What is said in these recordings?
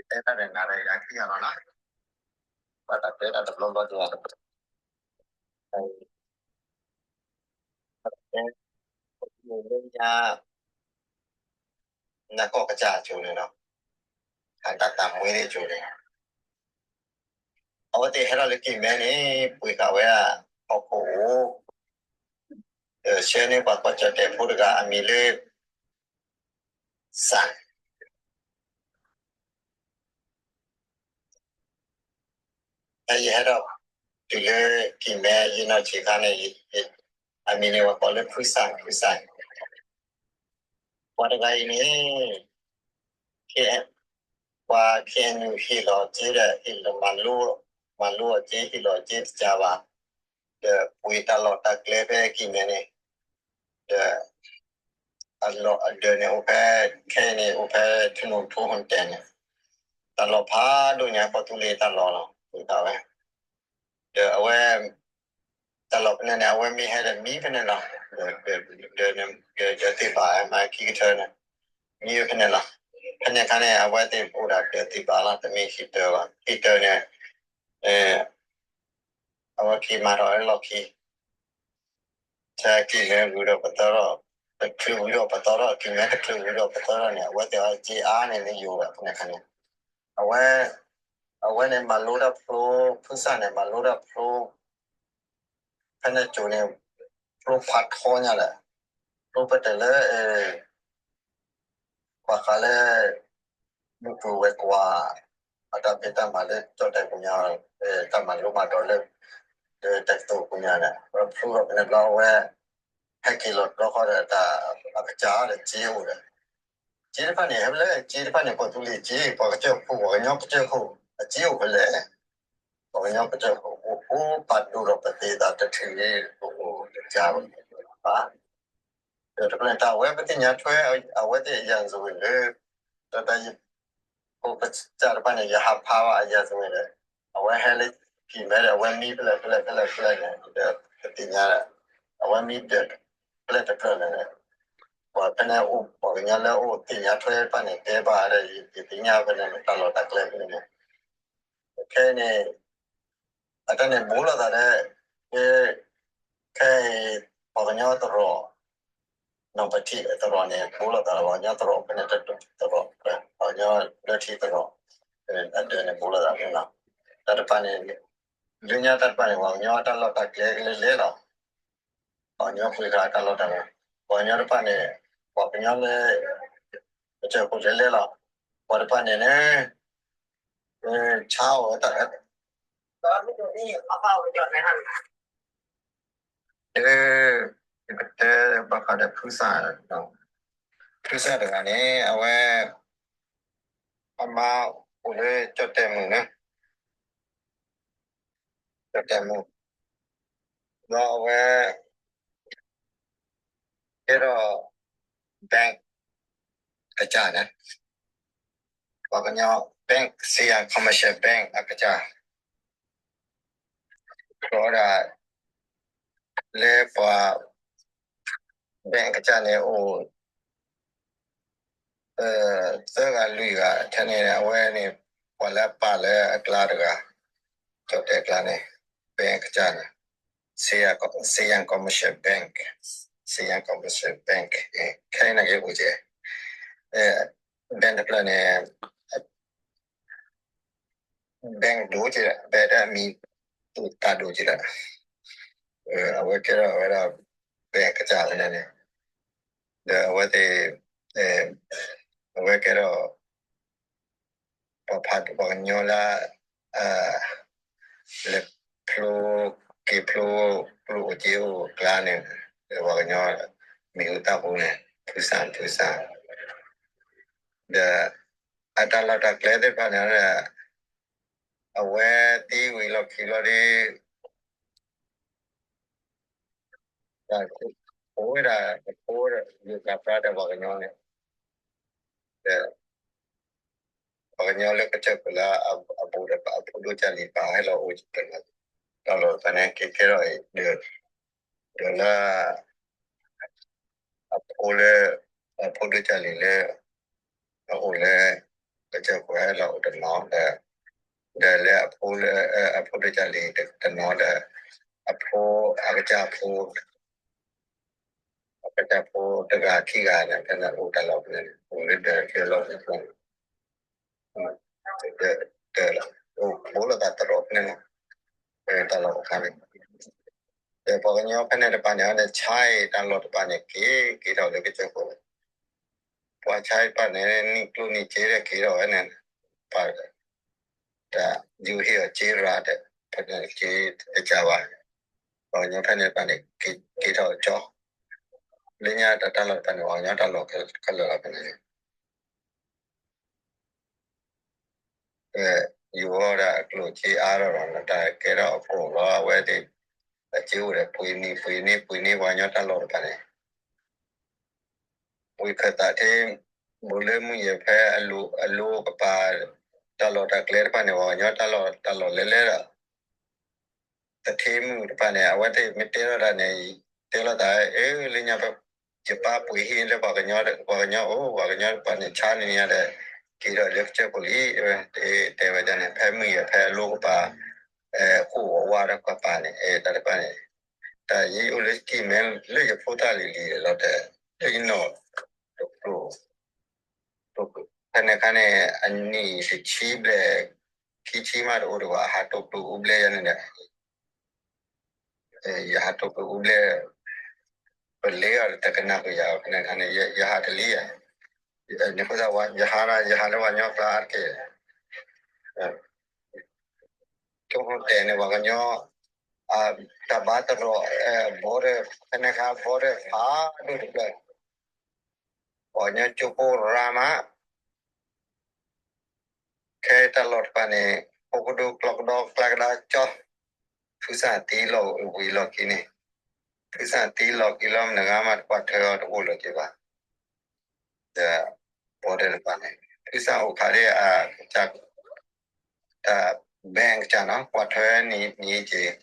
တဲတၢ်ဒီးနၤဒီးယၤခံဂၤလီၤနီၤ, ဘၣ်တၢ်တဲတၢ်တဘျီဘျီဒ် လၢညါ နၢ်ကီၢ်ကစၢ်အစိၤန့ၣ်လီၤ, ဟးတၢ်သးမှံသ့ၣ်အစိၤန့ၣ်, အဝဲသ့ၣ်ဟဲထီၣ်လၢကံၢ်မဲန့ၣ် ပှ့ၤဃာ်ဝဲဒၣ်ဟီၣ်ခိၣ်အိၣ်, ဒီးဆှၢန့ၢ်ပှၤကီၢ်ကၠီၣ်တဲၣ်ဖိတဂၤအမံၤလၢ စၢ် ဖဲယဟဲထီၣ်တုၤလၢကံၢ်မဲယနီၢ်ဆံးခါန့ၣ်, အမံၤန့ၣ်ပှၤကိးလၢဖုစၢ် ဖုစၢ်, ပှၤတဂၤအံၤန့ၣ် ပှၤ K N U ဟ့ၣ်လီၤစ့ဒီး ဟ့ၣ်လီၤမၤလိ, မၤလိအီၤစ့ဟ့ၣ်လီၤစ့တကးဘၣ်, ဒီးပှ့ၤတၢ်လီၢ်တၢ်ကျဲဖဲကံၢ်မဲန့ၣ်, ဒီး အလီၢ်အဒၢးန့ၣ်အိၣ်ဖဲ ခဲအံၤန့ၣ် အိၣ်ဖဲထနူထူဟိၣ်တဲၣ်န့ၣ်, တၢ်လီၢ်ဖးဒိၣ်ညါ ကီၢ်သူလ့ၤတၢ်လီၢ်လီၤ ပှ့ၤဃာ်ဝဲ, ဒီးအဝဲ တၢ်လီၢ်ဖဲန့ၣ်န့ၣ် အဝဲမ့ၢ်ဟဲဒီးမံဖဲန့ၣ်လီၤ, ဒီးဒၢးသ့ၣ်ဘၣ်မၤခံကထၢန့ၣ်, မံဝဲဖဲန့ၣ်လီၤ, ဖဲန့ၣ်အခါန့ၣ် အဝဲသ့ၣ်အိၣ်ဒီးဒၢးသ့ၣ်ဘၣ်လီၤ, တမ့ၢ်ဟံၣ်တၢ်ဘၣ် ဟံၣ်တၢ်န့ၣ် အဝဲက့ၤမၤထီၣ်ဝဲလီၢ်ခံ, ထဲကံၢ်မဲဝံၤဒီးပသၢထီၣ်, တချုးဝံၤဒီးပသၢထီၣ်, ကံၢ်မဲတချုးဝံၤဒီးပသၢထီၣ်န့ၣ် အဝဲသ့ၣ်အီၤစ့အါန့ၣ်လၢယိၤဘၣ်ဖဲန့ၣ်အခါန့ၣ်, အဝဲ အဝဲန့ၣ်မၤလိတၢ်ဖျိ, ဖုစၢ်န့ၣ် မၤလိတၢ်ဖျိ, ဖဲန့ၣ်စိၤန့ၣ် ဖျိဖးထီညါဒီး ဖျိပတဲာ်လၢ ပှၤဃးလၢ မုၢ်ကျိၤဝဲၤကွာ် အတၢ်ဖံးတၢ်မၤလၢကၠီၣ်တဲၣ်ပူၤညါ, တၢ်မၤလိမၤဒိးလၢ လၢတၢ်ကတိၤပူၤညါန့၁ၣ်, ဝဲဖျိထီၣ်ဖဲန့ၣ်ဘျီ အဝဲ ဟဲက့ၤလီၤတဘျီဃီဒီးတၢ်အကစၢ်ဒီးစ့အိၣ်ဒီး, စ့တဖၣ်န့ၣ် ဟဲဖဲလဲၣ်, စ့တဖၣ်န့ၣ် ကီၢ်သူလ့ၤစ့, ပှၤကစၢၢ်ခိၣ် ပှၤကညီကစၢၢ်ခိၣ် အစ့အိၣ်ဖဲလဲၣ်, ပှၤကညီကစၢၢ်ခိၣ် အိၣ်ဖးဒိၣ်ဒီးပသ့အသးတထံၣ်န့ၣ် ပအိၣ်တကးဘၣ် ဒီးတဖျၢၣ်န့ၣ် တၢ်အဝဲပသ့ၣ်ညါထွဲ အဝဲသ့ၣ်အယၤစဝ့ၤလၢ တၢ်ယ ဖိကစၢ်တဖၣ်န့ၣ် ယဟးဖးဘၣ်အယၤစဝ့ၤဒီး အဝဲဟဲလၢကံၢ်မဲဒီး အဝဲမံဖဲလဲၣ်ဖဲလဲၣ်ဖဲလဲၣ်ဖဲလဲၣ်န့ၣ် ဒီးပသ့ၣ်ညါဒီး အဝဲမံဒီး ဖဲလဲၣ်တဖျၢၣ်န့ၣ် ပှၤဖဲန့ၣ်အိၣ် ပှၤကညီလၢအိၣ်သ့ၣ်ညါထွဲတဖၣ်န့ၣ် တဲဘၣ်ဒီး ယသ့ၣ်ညါဖဲန့ၣ် တၢ်လီၢ်တၢ်ကျဲဖဲန့ၣ် ခဲအံၤန့ၣ် အတၢ်န့ၣ်ဘူးလိာ်သးဒီး ခဲအံၤ ပှၤကညီသရိာ် နီၢ်ပထံးသရိာ်န့ၣ် ဘူးလိာ်သးဒီး ပှၤကညီသရိာ်ဖဲန့ၣ် တသရိာ် ပှၤကညီလၢထံသရိာ် အဒၢးန့ၣ်ဘူးလိာ်သးဖဲန့ၣ်လီၤ. တၢ်တဖၣ်န့ၣ် လၢညါတၢ်တဖၣ်န့ၣ် ပှၤကညီအတၢ်လီၢ်တၢ်ကျဲလဲၤလဲၤလီၤ. ပှၤကညီပှ့ၤဃာ်တၢ်လီၢ်တၢ်ကျဲ ပှၤကညီတဖၣ်န့ၣ် ပှၤကညီလၢ ကစၢၢ်ခိၣ်လဲၤလဲၤလီၤ. ပှၤတဖၣ်န့ၣ်န့ၣ် ဆါအီၣ်ဝဲတၢ် လၢ ယကတဲဘၣ်ဃးဒီးဖုစၢ်, ဖုစၢ်တဂၤန့ၣ် အဝဲ အမါအိၣ်လၢကၠီၣ်တဲၣ်မုၢ်န့ၣ်, ကၠီၣ်တဲၣ်မုၢ်, ဒီးအဝဲ ကဲထီၣ် bank အကစၢ်န့ၣ်, ပှၤကညီ bank စံယၣ် commercial bank အကစၢ် ကီးဒၣ် လၢပှၤ bank အကစၢ်န့ၣ်အိၣ် သၢဂၤလွံၢ်ဂၤ ထဲန့ၣ် အဝဲန့ၣ် ပှၤလၢအပာ်လၢအကျါတဂၤ ကၠီၣ်တဲၣ်ကျါန့ၣ် bank အကစၢ်န့ၣ် စံယၣ် commercial bank, စံယၣ် commercial bank ခဲအံၤန့ၣ်က့ၤအိၣ်ကဲ bank တဖျၢၣ်န့ၣ် bank ဒိၣ်ကဲဒီး bank ဒၣ်မံၤ တၢ်ဒိၣ်ကဲဒီး အဝဲကဲထီၣ်ဝဲဒၣ် bank အကစၢ်ဖဲန့ၣ်န့ၣ် ဒီးအဝဲသ့ၣ် အဝဲကဲထီၣ် ပှၤဖးဒိၣ်ပှၤကညီလၢ လဲၤဖျိ က့ၤဖျိ ကျိၣ်အိၣ်စ့အိၣ်အကျါန့ၣ် ဒီးပှၤကညီ မ့ၢ်အူတၢ်ပူၤန့ၣ် ဖုစၢ် ဖုစၢ် ဒီး အတၢ်လီၢ်တၢ်ကျဲသ့ၣ်တဖၣ်န့ၣ် အဝဲသံဝံၤလီၢ်ခံဘျီဒီး အိၣ်ဝဲဒၣ် အဖိဒီးယိၤကၤပြါဒီးပှၤကညီန့ၣ် ဒီး ပှၤကညီလၢကစၢၢ်ခိၣ်လၢအဘူးဒီးအဖိဒိၣ်ကၢ်လံၤပာ်ဟဲလီၤအိၣ် တၢ်လီၢ်တဖၣ်န့ၣ် ကဲကဲထီၣ်အံၤ ဒီးလၢ အဖိလၢ အဖိဒိၣ်ကၢ်လံၤလၢ အအိၣ်လၢ ကစၢၢ်ခိၣ်ဟဲလီၤအိၣ်တနီၤဒီး, ဒီးလၢအဖိလၢ အဖိဒိၣ်ကၢ်လံၤတနီၤဒီး, အဖိ အကစၢ်ဖိ အကစၢ်ဖိတဂၤခံဂၤန့ၣ် ဖဲန့ၣ်အိၣ်တၢ်လီၢ်ဖဲန့ၣ် အိၣ်လၢဒၢးလၢလီၢ်ဖဲန့ၣ် ဒီး အိၣ်ဘိလိာ်သးတရီးဖဲန့ၣ်လီၤ. တၢ်လီၢ်အခါန့ၣ် ဒီးပှၤကညီဖဲန့ၣ်တဖၣ်န့ၣ် အဝဲန့ၣ်ဆါအံၤတၢ်လီၢ်တဖၣ်န့ၣ် က့ၤက့ၤထီၣ်လၢကစၢၢ်ခိၣ် ပှၤဆါအံၤတဖၣ်န့ၣ် နံၣ်ကျိၣ်နံၣ်စ့ဒီးက့ၤထီၣ်ဝဲန့ၣ် ပှၤ တၢ်ယူးဟ့ၣ်အီၤစ့ရၤဒီး ဖဲန့ၣ်က့ၤတကးဘၣ်, ပှၤကညီဖဲန့ၣ်တဖၣ်န့ၣ် က့ၤထီၣ်ကၠီ, လၢညါတၢ်တၢ်လီၢ်တဖၣ်န့ၣ် ပှၤကညီတၢ်လီၢ်ခဲလၢာ်လီၤဖဲန့ၣ် ယူၤအီၣ်ဒၣ်အကျိၣ်စ့အါထီၣ်ဒီး တၢ်ကဲထီၣ်အဖှိၣ်လီၤ အဝဲသ့ၣ် အစ့အိၣ်ဒီးပှ့ၤနံၤပှ့ၤနံၤပှ့ၤနံၤ ပှၤကညီတၢ်လီၢ်တဖၣ်န့ၣ် ပှ့ၤခၢၣ်သးထဲ ဘူးလၢမုၢ်ယဲၢ်ဖဲအလိၤအကပၤ တၢ်လီၢ်တၢ်ကျဲတဖၣ်န့ၣ် ပှၤကညီတၢ်လီၢ်တၢ်လီၢ်လဲၤလဲၤဒီး တထံမုၢ်တဖၣ်န့ၣ် အဝဲသ့ၣ်မ့ၢ်တဲထီၣ်တၢ်န့ၣ် တဲလိာ်သး အၢလၢညါ ယပၢ်ပှ့ၤဟံၣ်လၢပှၤကညီ ပှၤကညီအိၣ် ပှၤကညီတဖၣ်န့ၣ် ဆါန့ၢ်ယၤဒီး က့ၤထီၣ်လၢကစၢၢ်ခိၣ်လံ တဲဝဲဒ်န့ၣ် ဖဲမုၢ်ယဲၢ်ဖဲအလိၤကပၤ ဃိၣ်အဝါဒီးပှၤပၤန့ၣ် တၢ်တဖၣ်န့ၣ် တၢ်ယအိၣ်လၢစကံးမဲ လၢယဖိသၣ်လံၤလံၤလီၤတဲာ် လၢယနီၢ် ဖဲန့ၣ်အခါန့ၣ် အနံၣ်တဆံဘျဲၣ် ခံဆံမးတအိၣ်တဘၣ် ဟးတိာ်ပူၤအူဘျဲယၤန့ၣ်ဒီး ယဟးတိာ်ပူၤအူဘျဲ ပလဲၤအီၤတကနၣ်ပယၤ ဖဲန့ၣ်အခါန့ၣ် ယဟးတလံယၤ န့ၣ်အဃိသတး ယဟးလၢပှၤကညီကျါအါတက့ၢ် ကၠိဖိတဲာ်န့ၣ် ပှၤကညီ တၢ်ဘါသရိာ် border ဖဲန့ၣ်အခါ border ဖးဒိၣ်တဖျၢၣ် ပှၤကညီကၠိဖိရၤမး ခဲတၢ်လီၢ်တဖၣ်န့ၣ် ဖိကဒိကျီကဒီကျါကဒါကၠီ ဖုစၢ်သံလီၤဝံၤလီၢ်ခံန့ၣ် ဖုစၢ်သံလီၤက့ၤလီၤမနုၤဂၤမးတကွၢ်ထွဲအီၤတအိၣ်လၢၤက့ၤဘၣ် ဒီး border တဖၣ်န့ၣ် ဖုစၢ်အိၣ်ခးဒ်အကစၢ် တၢ် bank ကစၢ်နီၤ ကွၢ်ထွဲနံၤနံၤက့ၤ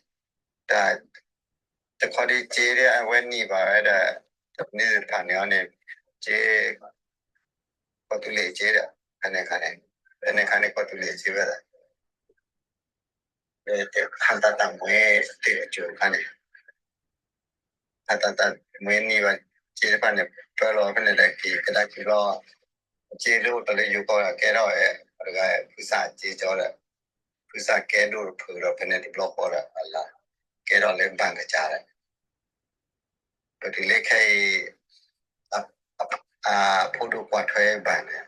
တၢ် တခီဒ်က့ၤဒီးအဝဲနံၤဘၣ်ဝဲဒီး တမ့ၢ်တဖၣ်န့ၣ်အီၤန့ၣ် က့ၤ ကီၢ်သူလ့ၤက့ၤဒီး ဖဲန့ၣ်အခါန့ၣ် ဖဲန့ၣ်အခါန့ၣ် ကီၢ်သူလ့ၤက့ၤဝဲဒၣ် ဟးတၢ်တၢ်မှဲတ့ၢ်အကၠိၤအခါန့ၣ် ဟးတၢ်တၢ်မှဲနံၤဘၣ် က့ၤတဖၣ်န့ၣ် ပၢလီၤဖဲန့ၣ်ဒီးက့ၤကဒါက့ၤလီၤ က့ၤလၢအိၣ်တၢ်လၢယိၤကီၢ်ဒီးကဲထီၣ်ဝဲ တဂၤ ဖုစၢ်က့ၤကၠီဒီး ဖုစၢ်ကဲဒိၣ်တဖုဒီးဖဲန့ၣ်တဘျီဃီဒီး အလၢ ကဲထီၣ်လၢ bank ကစၢ်ဒီး ပတုၤလၢခဲအံၤ အဖိဒိၣ်ကွၢ်ထွဲ bank န့ၣ်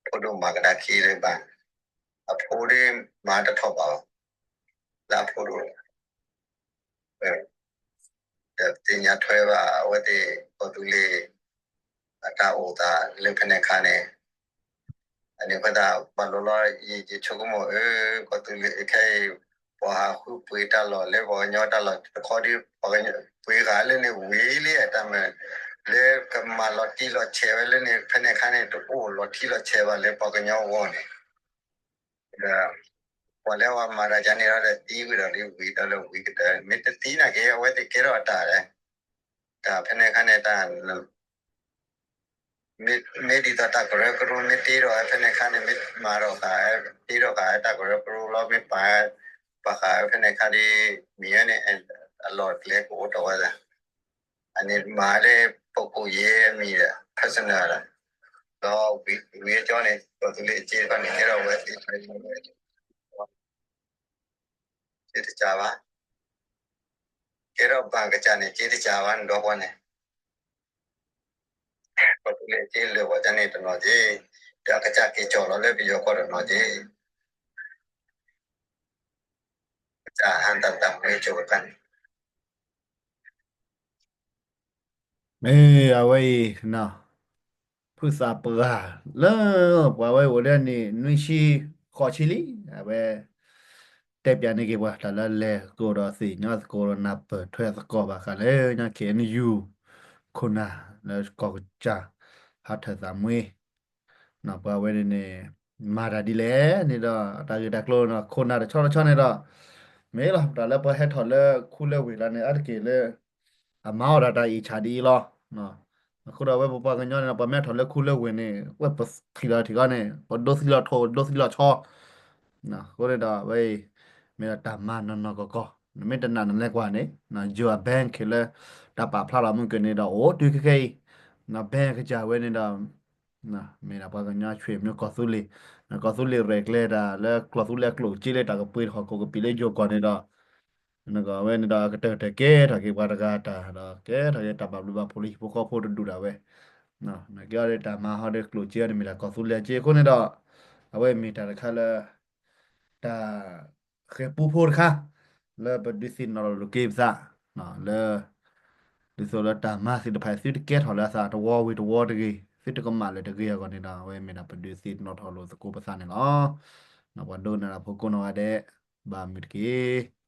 ဖိဒိၣ်မၤကဒါခံလၢ bank အဖိဒိၣ်မၤတထီၣ်ဘၣ် လၢအဖိဒိၣ် ဒီးသ့ၣ်ညါထွဲဘၣ်အဝဲသ့ၣ် ကီၢ်သူလ့ၤ အတၢ်အိၣ်သးလၢဖဲန့ၣ်အခါန့ၣ် အန့ၣ်အဃိသတး ပှၤလီၤလီၤ ယဆိကမိၣ်အၢ ကီၢ်သူလ့ၤခဲအံၤ ပှၤဟးဃုပှ့ၤတၢ်လီၢ်လၢပှၤကညီတၢ်လီၢ်တခီဒီး ပှၤကညီပှ့ၤဃာ်လၢန့ၣ်ဝံၤလံ တၢ်မၤ လၢကမၤလီၤတံၢ်လီၤဆဲးဝဲလၢန့ၣ် ဖဲန့ၣ်အခါန့ၣ် တအိၣ်လီၤတံၢ်လီၤဆဲးဘၣ်လၢပှၤကညီအဂီၢ်န့ၣ် ဒီး ပှၤလၢအဝဲမၤတၢ်ကန့ၣ်ဒီးသံဝံၤဒီးလံဝံၤဒီးလၢဝံၤကတၢၢ် မ့ၢ်တသံနာ်က့ အဝဲသ့ၣ်ကဲထီၣ်အတၢ်လဲၣ် တၢ်ဖဲန့ၣ်အခါန့ၣ် တၢ် မ့ၢ်ဒ်သိးတၢ်ကရၢကရိမ့ၢ်တ့ထီၣ်ဖဲန့ၣ်အခါန့ၣ် မ့ၢ်မၤထီၣ်ဃာ် တ့ထီၣ်ဃာ်တၢ်ကရၢကရိလီၤ မ့ၢ်ပာ် ပာ်ဃာ်ဖဲန့ၣ်အခါဒ် မ့ၢ်ဝဲန့ၣ် အလီၢ်ကျဲကအိၣ်ထီၣ်ဝဲဒၣ် အန့ၣ်မၤလၢ ပုဂ္ဂိုလ်ရေးအမံၤဒီး personal ဒီး ဒီးဝံၤအကၠီန့ၣ် ကီၢ်သူလ့ၤစ့တဖၣ်န့ၣ် ကဲထီၣ်ဝဲသ့ၣ် စ့တကးဘၣ် ကဲထီၣ် bank ကစၢ်န့ၣ် စ့တကးဘၣ်န့ၣ်ဒီကွၢ်န့ၣ် ကီၢ်သူလ့ၤစ့လၢာ်ဝဲဒၣ်န့ၣ်တနီၤက့ ဒီးအကစၢ်က့ၤကၠီၣ်လီၤလၢပယီၤကီၢ်တနီၤက့ ကစၢ်ဟးတၢ်တၢ်မှဲကၠိၤဝဲဒၣ်န့ၣ် မ့ၢ်အဝဲအံၤ ဖုသးပှၢ်လၢ ပှၤဝဲအိၣ်လၢန့ၣ် နွံဆံဃိးဆံလံ အဝဲ တဲပျးန့ၢ်က့ၤပှၤ တၢ်လၢလဲၤသကိးဒီးသ့ၣ်ညါသကိးဒီးနၢ်ပၢၢ်ထွဲသကိးဘၣ်ဃးလၢညါ KNU ခိၣ်နၢ်လၢကီၢ်ကစၢ် ဟးထၢၣ်သးမှံ ပှၤဝဲန့ၣ်န့ၣ် မၤတၢ်ဒ်လဲၣ်န့ၣ်ဒီး တၢ်ဂ့ၢ်တၢ်ကျိၤန့ၣ် ခိၣ်နၢ်တဆီတဆီန့ၣ်ဒီး မ့ၢ်လီၤ တၢ်လၢပှၤဟဲထီၣ်လၢခူလၢဝ့ၢ်လီၤန့ၣ် အါတက့ၢ်လၢ အမၤအီၣ်ဒၣ်တၢ်အံၤဆၣ်ဒ်အံၤလီၤ. အဃိဒီးအဝဲပပှၤကညီန့ၣ်ဒီး ပှၤမ့ၢ်ထီၣ်လၢခူလၢဝ့ၢ်န့ၣ် ဝဲပထံၣ်လီၤထံၣ်ဃီန့ၣ် ပဒိသံလီၤထိၣ် ဒိသံလီၤဆီ အဃိန့ၣ်ဒီး အဝဲအံၤ မ့ၢ်ဒၣ်တၢ်မၤနီၢ်နီၢ်ကီၢ်ကီၢ် နမ့ၢ်တနာ်နလဲၤကွၢ်န့ၣ် ယိၤအ bank လၢ တၢ်ပာ်ဖျါလီၤမုၢ်ကၢၢ်န့ၣ်ဒီး အိၣ်တုၤခဲခဲအံၤ bank ကစၢ်ဝဲန့ၣ်ဒီး မ့ၢ်ဒၣ်ပှၤကညီဆွေမျိုးကီၢ်သူလ့ၤ ကီၢ်သူလ့ၤရဲၣ်ကျဲၤတၢ်လၢကျီၢ်သူလ့ၤအကျိၣ်စ့လၢတၢ်ကပှ့ၤထီၣ်ဟီၣ်ခိၣ်ကပံာ်လၢယိၤကီၢ်န့ၣ်ဒီး နကီၢ်ဝဲန့ၣ်ဒီး ကတၢၢ်တၢၢ်ကဲထီၣ်က့ၤပှၤတဂၤတၢ်ဒီး ကဲထီၣ်က့ၤတၢ်ဘၣ်ဘျုးဘၣ်ဖှိၣ်လၢဟံၣ်ဖိဃီဖိတဒူၣ်ဒၣ်ဝဲ နကဲအီၤဒီးတၢ်မၤဟီဒီးကျိၣ်စ့အီၤန့ၣ်မ့ၢ်ဒၣ်ကီၢ်သူလ့ၤအစ့အဃိန့ၣ်ဒီး အဝဲမ့ၢ်တၢ်တခါလၢ တၢ်ဃဲၤပူဖိတခါ လၢပဒုးသ့ၣ်နီၣ်ထီၣ်လိာ်က့ၤပသး လၢ ဒ်သိးလၢတၢ်မၤသ့ၣ်တဖၣ် သုတကဲထီၣ်လၢအသးတဝီဝံၤတဝီတဂ့ၤ သုတကမၣ်လၢၤတဂ့ၤအဂီၢ်န့ၣ်ဒီး အဝဲမ့ၢ်ဒၣ်ပဒုးသ့ၣ်နီၣ်ထီၣ်လိာ်သကိးပသးန့ၣ်လီၤ. ပှၤဒိကနၣ်တၢ်ဖိကိးနီၢ်ဂၤဒဲး ဘၣ်မုာ်တက့ၢ်.